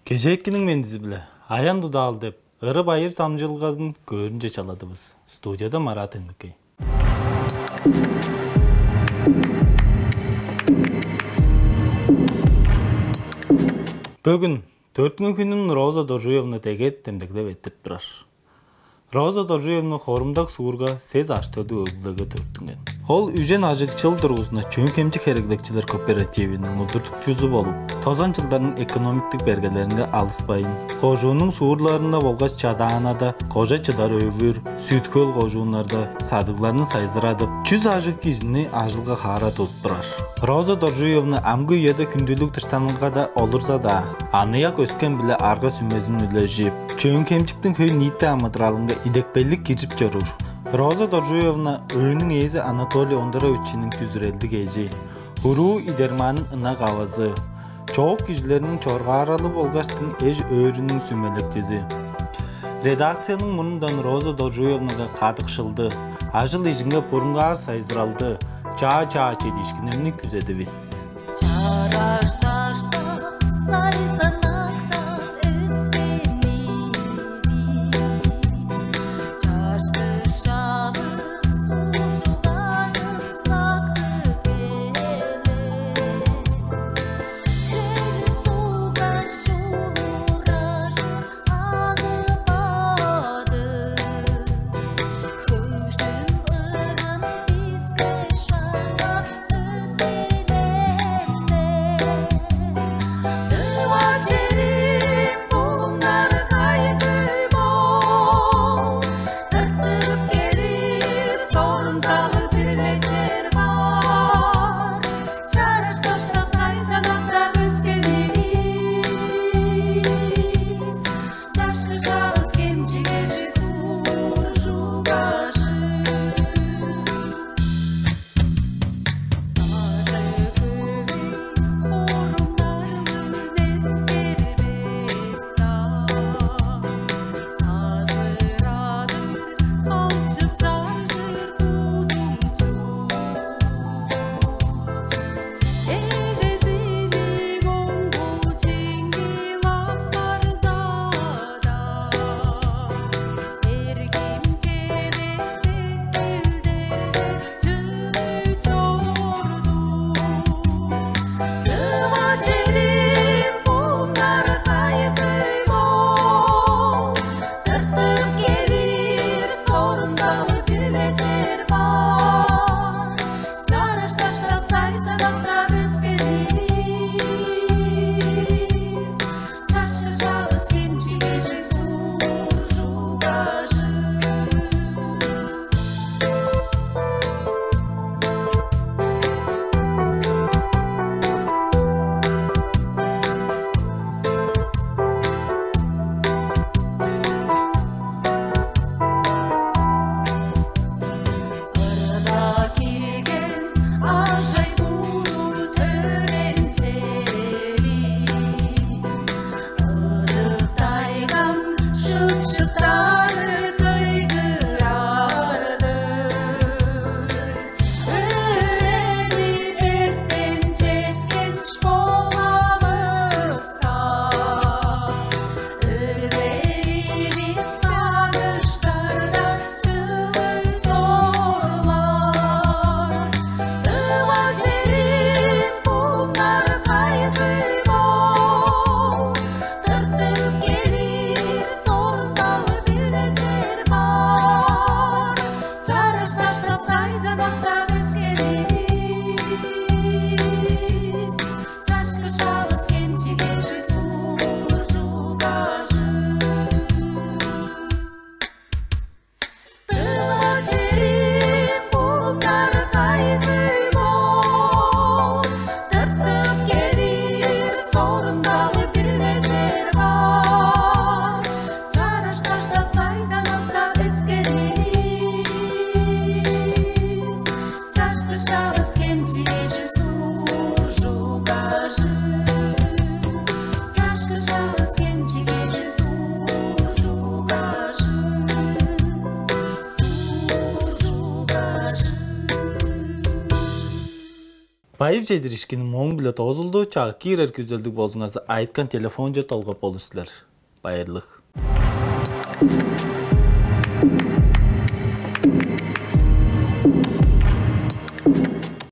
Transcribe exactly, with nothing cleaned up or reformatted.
Кежээкиниң мендизи-биле «Аян дудаал» деп ыры-байыр дамчыдылгазын көөрүнче чаладывыс. Студияда Марат Эндикей. Бөгүн төрүттүнген хүнүн Роза Доржуевна деге демдеглеп эрттирип турар. Роза Доржуевна хорумдак суурга сес ажы-төлдүг өг-бүлеге төрүттүнген. Ол үжен ажыг чыл дургузунда Чөөн-Хемчик хереглекчилер кооперативиниң удуртукчузу болуп, тозан чылдарның экономиктик бергелеринге алыспайн, кожууннуң суурларында болгаш Чадаанада, Кожа-Чыдар Өвүр, Сүт-Хөл кожууннарда садыгларны сайзырадып, чүс ажыг кижини ажылга хаара тудуп турар. Роза Доржуевна амгы үеде хүндүлүг дыштанылгада олурза-даа, аныяк өскен-биле арга-сүмезин үлежип, Чөөн-Хемчиктиң хөй-ниити амыдыралынга идепкейлиг киржип чоруур. Роза Доржуевна өөнүң ээзи Анатолий Ондаровичиниң бүзүрелдиг эжи, уруу Идерманның ынак авазы, чоок кижилерниң чоргааралы болгаштың эш-өөрүнүң сүмелекчизи. Редакцияның мурнундан Роза Доржуевнага кадыкшылды, ажыл-ижинге бурунгаар сайзыралды, чаа-чаа чедиишкиннерни күзедивис. Чараш даштан, сайзанактан өскен ийик, чашкы шагы сужугажын сактып келе. Хөлү сугган шуураш алып бады, хөгжүм ырын биске шаңнап өттүнеле. Дыва Кайы чедиришкини моң-биле доозулду, чагыг киирер күзелдиг болзуңарза, айыткан телефонче долгап болур силер. Байырлыг.